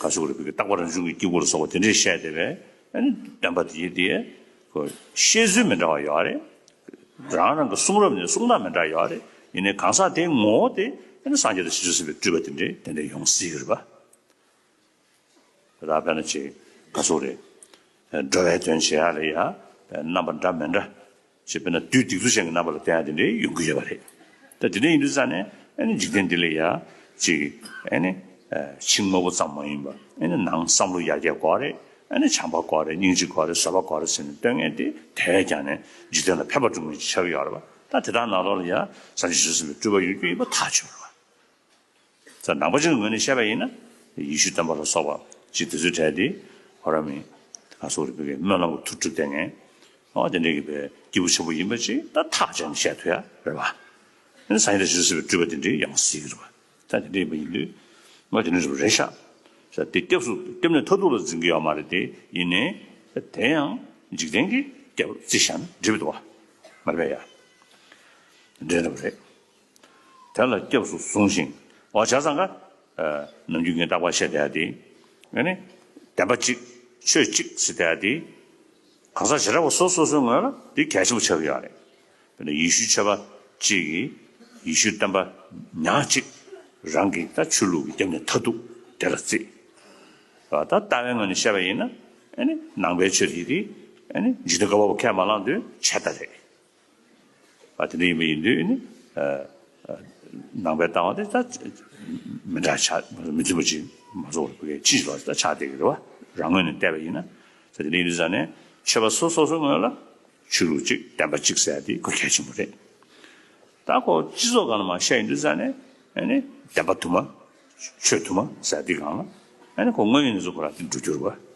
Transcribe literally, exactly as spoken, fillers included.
ག་ཟེར་དགོས་རེད། བོད་ཀྱི་རྟག་པ་རང་བྱུང་གི་སྐྱེས་བུ་ལ་སོགས་པ་དེ་འདྲས་བཤད་བསྡད་པས། ཨ་ནི་བསྟན་པ་དེ་ཡི་དེ་ཁོ་བཤད་ཚུལ་མི་འདྲ་བ་ཡོད་རེད། རང་རང་གི་གསུང་རབ་ནས་གསུང་སྟངས་མི་འདྲ་ཡོད་རེད། ཡིན་ནའི་གང་ཟག་དེའི་ངོ་བོ་དེ་ཨ་ནི་སངས་རྒྱས་དང་བྱང་ཆུབ་སེམས་དཔའི་སྤྲུལ་པ་དེ་འདྲས་དེ་འདྲས་ཡོང་སྲིད་ཀྱི་རེད་པ། ར་དཔེར་ན་ཅིག་ག་ཟེར་དགོས་རེད། འགྲོ་བའི་དོན་བྱེད་ཡ་ལ་ཡ་རྣམ་པ་འདྲ་མི་འདྲ། ཅེས་དཔེར་ན་བདུད་སྡིག་ཏོ་ཅན་གྱི་རྣམ་པ་ལ་བསྟན་ཡ་དེ་འདྲའི་ཡོང་གི་ཡོད་པ་རེད། ད་དེ་འདྲ་ཡིན་དུས་ཙང་ནས་ཨ་ནི་འཇིག་རྟེན་འདི་ལ་ཡ་ཅིག་ཨ་ནི་ཤིང་དམར་པོ་ཙམ་མ་ཡིན་པ་ཨ་ནི་ནང་བསམ་བློ་ཡར་རྒྱས་དགོས་རེད། ཨ་ནི་བྱམས་པ་དགོས་རེད། སྙིང་རྗེ་དགོས་རེད། བཟོད་པ་དགོས་རེད་ཟེར་ནས་སྟོན་མཁན་དེ་དེ་བས་ཀྱང་ནས་འཇིག་རྟེན་ལ་ཕན་པ་སྒྲུབ་མཁན་ཅིག་ཆགས་ཀྱི་ཡོད་རེད་པ། ད་དེ་དག་ནང་ལོགས་ལ་ཡ་སངས་རྒྱས་བྱང་ཆུབ་སེམས་དཔའི་སྤྲུལ་པ་ཡོང་རྒྱུ་ཡིན་པ་ཐག་ཆོད་རེད་པ། ད་ནང་པ་ཅིག་གི་ངོས་ནས་བཤད་པ་ཡིན་ན། ཡེ་ཤུ་སྟོན་པ་ལ་སོགས་པ་ཅིག་དེ་ཚོའི་གྲས་དེ་ཁོ་རང་མི་ག་ཟེར་དགོས་རེད། བོད་ཀྱི་སྨོན་ལམ་གྱི་མཐུ་སྒྲུབ་བསྟེན་མཁན། འོ་དེ་འདྲའི་གི་བའི་སྐྱེས་བུ་ཆེན་པོ་ཡིན་པ་ཅིག་ད་ཐག་བཅད་ནས་བཤད་ཐུབ་ཡ་རེད་པ། ཨ་ནི་སངས་རྒྱས་དང་བྱང་ཆུབ་སེམས་དཔའི་སྤྲུལ་པ་དེ་འདྲའི་ཡོང་སྲིད་ཀྱི་རེད་པ། ད་དེ་འདྲ་ཡིན་པ་ཡིན་དུས་འོ་དེ་འདྲ་རེད་པ། རེད་ཤག་ས་དེ་སྐྱབས་སུ་སྐྱབས་གནས་མཐར་ཐུག་ལ་འཛིན་གྱི་ཡོད་མ་རེད་དེ། ཡིན་ནའི་དེ་ཡང་འཇིག་རྟེན་གྱི་སྐྱབས་རྩིས་བཞག་ན་འགྲིག་པ་འདུག་པ། མ་རེད་པས་ཡ། འདྲེན་རབ་རེད། དེ་ལ་སྐྱབས་སུ་བཟུང་ཞིང་། འོ་བྱས་ཙང་ཀ་ནམ་རྒྱུན་ངས་རྟག་པར་བཤད་བསྡད་ཡ་དེ། ཨ་ནི་བདེན་པ་གཅིག་ཆོས་གཅིག་ཟེར་བསྡད་ཡ་དེ། གང་ཟག་བྱེ་བྲག་པ་སོ་སོ་སོའི་ངོས་ལ་དེ་གལ་ཆེན་པོ་ཆགས་ཀྱི་ཡོད་རེད། དཔེར་ན་ཡེ་ཤུའི་ཆོས་པ་གཅིག་གིས་ཡེ་ཤུའི་བསྟན་པ་ཉག་གཅིག་རང་གི་ད་ཆོས་ལུགས་ཀྱི་སྐྱབས་གནས་མཐར་ཐུག་དེ་ལ་བརྩིས། ད་ལྟ་བའི་ངོས་ནས་བཤད་པ་ཡིན་ན། ཨ་ནི་ནང་པའི་ཆོས་དེ་དེ་ཨ་ནི་འཇིག་རྟེན་བཀའ་བབས་ཁས་མ་བླངས་དུས་ཆད་ལྟ་རེད། ཨ་དེ་འདྲ་ཡིན་པ་ཡིན་དུས་ནི། ཨ་ཨ་ནང་པའི་ལྟ་བ་དེ་ད་མི་འདྲ་ཆགས། མི་མཐུན་པ་ཅིག་མ་རྫོགས་པར་ཕ་གིའི་ཕྱིན་ཅི་ལོག་ཅིག་ད་ཆགས་བསྡད་ཀྱི་རེད་པ། རང་ངོས་ནས་བལྟས་པ་ཡིན་ན། ད་དེ་འདྲ་ཡིན་དུས་ཙང་ནས་ཆོས་པ་སོ་སོ་སོའི་ངོས་ལ་ཆོས་ལུགས་གཅིག་བདེན་པ་གཅིག་ཟེར་ཡ་དེ་ཁོ་གལ་ཆེན་པོ་རེད། ད་ཁོ་སྤྱི་ཚོགས་སྒང་ལ་མར་བཤད་ཡོང་དུས་ཙང་ནས་ཨ་ནི་བདེན་པ་དུ་མ། ཆོས་དུ་མ་ཟེར་ཡ་དེ་སྒང་ལ་ཨ་ནི་ཁོ་དངོས་ཡོད་གནས་ཚུལ་ཁོ་རང་དེ་འགྲོ་རྒྱུ་རེད་པ།